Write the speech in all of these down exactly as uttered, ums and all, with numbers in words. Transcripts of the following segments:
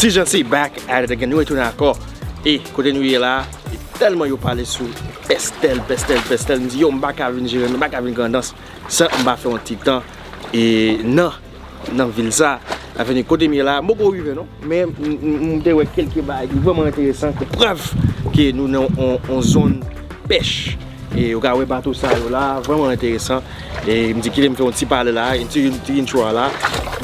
Ti Janti back at it again. Nou retounen ankò. E kote nou ye la, e tèlman yo pale sou Pèstèl, Pèstèl, Pèstèl. M di, yo, m pa ka vin jere, m pa ka vin Grandans san m pa fè yon ti tan e nan, nan vil sa. Aveni kote m ye la, m poko rive non. Men m, m, m te wè kèlke bagay ki vrèman enteresan, ki prèv ke nou nan yon, yon zòn pèch. E ou ka wè bato sa yo la, vrèman enteresan. E m di kite m fè yon ti pale la, yon ti, yon ti intro a la.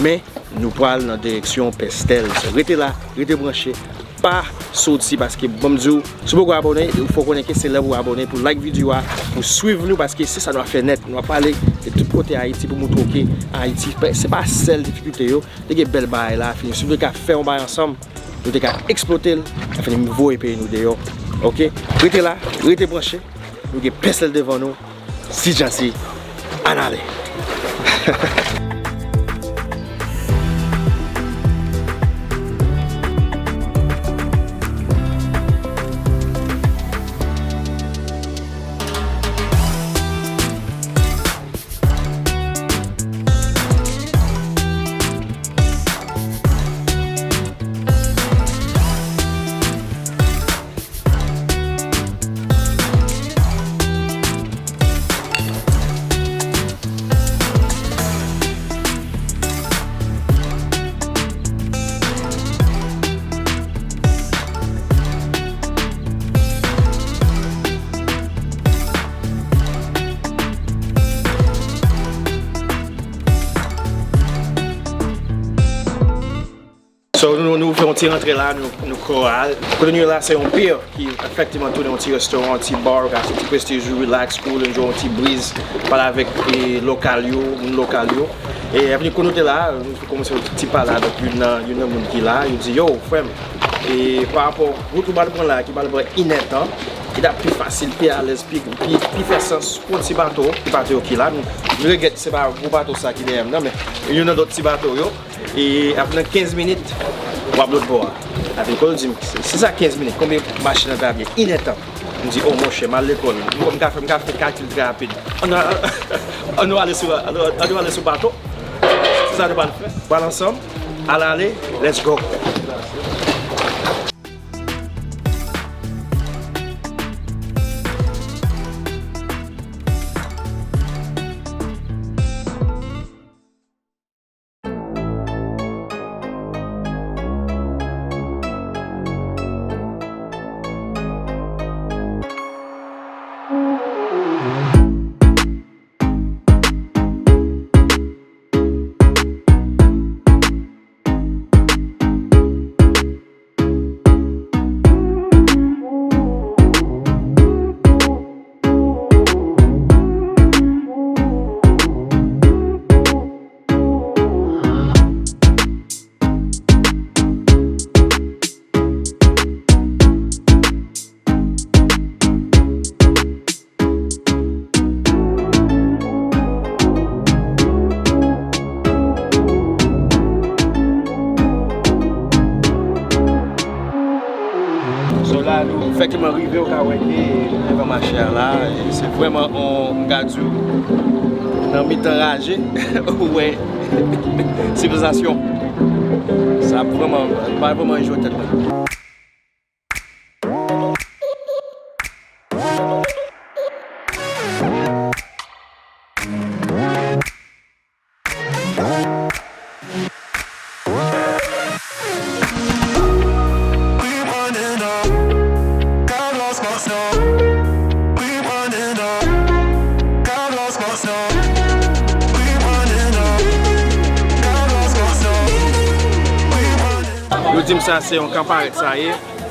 Men nou pral nan direksyon Pèstèl. So, rete la, rete branche. Pa soti paske ban m di w, si w poko abòne, ou fò konnen ke se lè pou w abòne, pou like videyo a, pou swiv nou paske se sa nou ap fè nèt. Nou ap pale de tout kote Ayiti pou moutre w ke Ayiti, se pa sèl difikilte yo. Te gen bèl bagay la, fini. Si nou te ka fè yon bagay ansanm, nou te ka eksplote l, fini voye peyi nou deyò. Oke? Rete la, rete branche. Nou gen Pèstèl devan nou. Ti Janti, ann ale. So, nou, nou fè yon ti rantre la, nou, nou koral. Kote nou ye la, se yon pier ki efektivman tounen yon ti restoran, yon ti bar, ou ka fè ti prestij ou, relax, cool, enjoy yon ti briz, pale avèk, e, lokal yo, moun lokal yo. E avni kote nou te la, nou fè kòmanse yon ti pale avèk youn nan, youn nan moun ki la, yo di, yo, frè m, e pa rapò wout ou pral pran la, ki pral pran inèdtan, li t ap pi fasil, pi alèz, pi, pi, pi fè sans pou yon ti bato, ti bato yo ki la. Nou, nou regrèt se pa gwo bato sa ki dèyè m nan, men youn nan lòt ti bato yo. E ap nan kenz minit, w ap lòt bò a. Avni kote di m, se, se sa kenz minit, konbyen machin nan ta pran? Inèdtan. M di, o monchè, m al lekòl. M ka fè, m ka fè kalkil trè rapid. Ann nou, ann nou ale sou, ann nou, ann nou ale sou bato. Se sa nou pral fè. Pral ansanm. Al ale, let's go. So la, nou efektivman rive, ou ka wè ke nou devan mache a la, e se vrèman yon, m ka di w, nan mitan raje, ou wè sivilizasyon. Sa vrèman, m pa vrèman enjoy tèt mwen. Yo di m sa se yon kanparèt sa ye.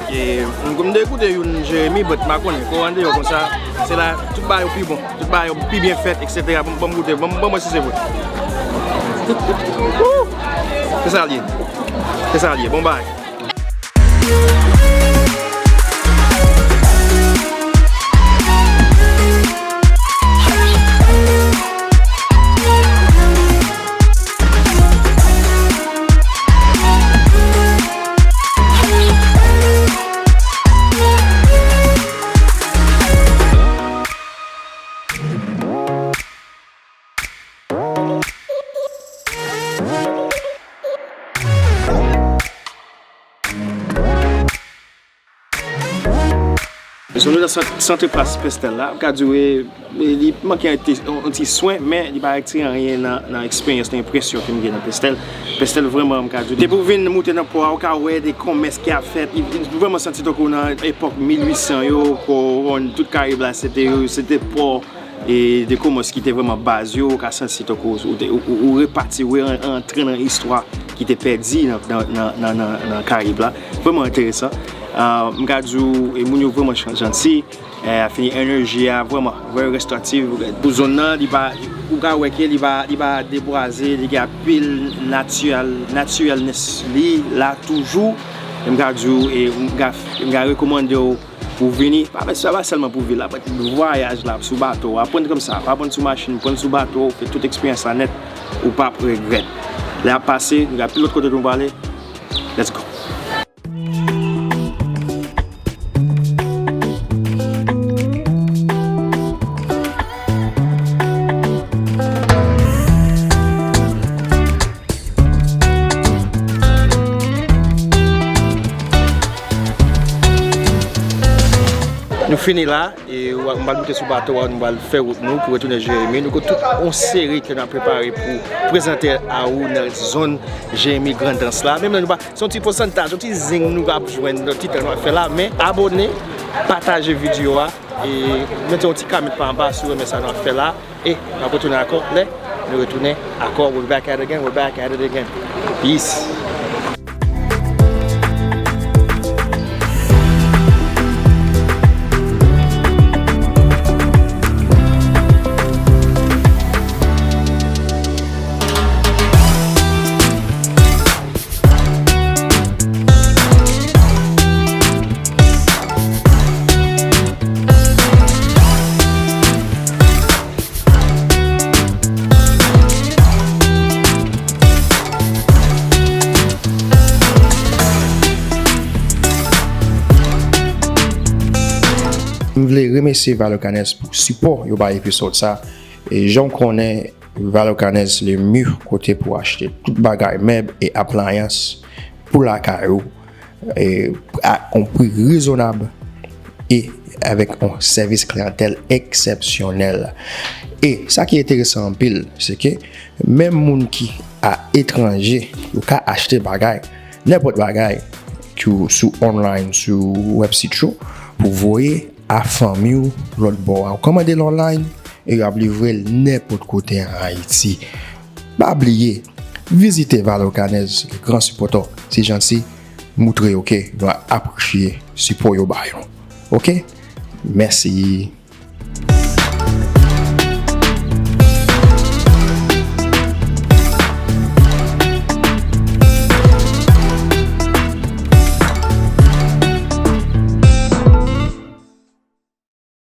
E, m, m te koute youn Jeremi, but m pa konnen. Kò w andeyò konsa, se la tout bagay yo pi bon, tout bagay yo pi byen fèt, etsetera. Ban m, ban m goute, ban m, ban m wè si se vre. Woo! Se sa l ye. Se sa l ye. Bon bagay. So, nou nan sant, sant plas Pestèl la, m ka di w, e, e, li manke yon ti, yon ti swen, men li pa retire anyen nan, nan eksperyans, nan enpresyon ke m gen nan Pestèl. Pestèl vrèman, m ka di w, depi w vin moute nan pò a, ou ka wè de komès ki ap fèt. Li, li vrèman santi tankou nan epòk mil uit san yo, kowòn, tout Karayib la, se te, se te pò e de komès ki te vrèman baz yo, ou ka santi tankou ou, te, ou, ou, ou repati, ou re-, rantre nan istwa ki te pèdi nan, nan, nan, nan, nan, nan Karayib la. Vrèman enteresan. Ah, m ka di w, e moun yo vrèman jan-, janti. Eh, fini enèji a vrèman, very restorative. Pou zòn nan, li pa, ou ka wè ke li pa, li pa debwaze, li gen anpil natirèl, naturalness li la toujou. E m ka di w, e m ka, m ka rekòmande w pou vini, pa, sa pa sèlman pou vil la, vwayaj la, sou bato, aprann kòmsa, pa pran sou machin, pran sou bato, fè tout eksperyans la nèt, ou p ap regrèt. Lè ap pase, nou gen anpil lòt kote nou prale. Let's go. Nou fini la, e w a, m pral moute sou bato a, nou pral fè wout nou pou retounen Jeremi. Nou gen tout yon seri ke n ap prepare pou prezante a ou nan zòn Jeremi Grandans la. Menm lè nou pa, se yon ti pousantaj, yon ti zing nou ap jwenn nan ti tan nou ap fè la, men abòne, pataje videyo a, e mete yon ti kòmantè pa anba si w renmen sa nou ap fè la. E n ap retounen ankò lè nou retounen ankò. We'll be back at it again, we'll be back at it again. Peace. M vle remèsye Valor Cannes pou sipò yo bay episode sa. E jan w konnen, Valor Cannes le mieux kote pou achte tout bagay mèb e appliance pou lakay ou, e a yon pri rezonab e avèk yon sèvis kliyantèl eksepsyonèl. E sa ki enteresan anpil, se ke menm moun ki a etranje, yo ka achte bagay, nenpòt bagay, ki w sou online, sou website yo, pou voye a fanmi w lòt bò a. Ou kòmande l online e y ap livre l nenpòt kote an Ayiti. Pa bliye, vizite Valor Cannes, le grand supporter. Se janti, moutre yo ke nou apresye sipò yo ba yo. Oke? Mèsi.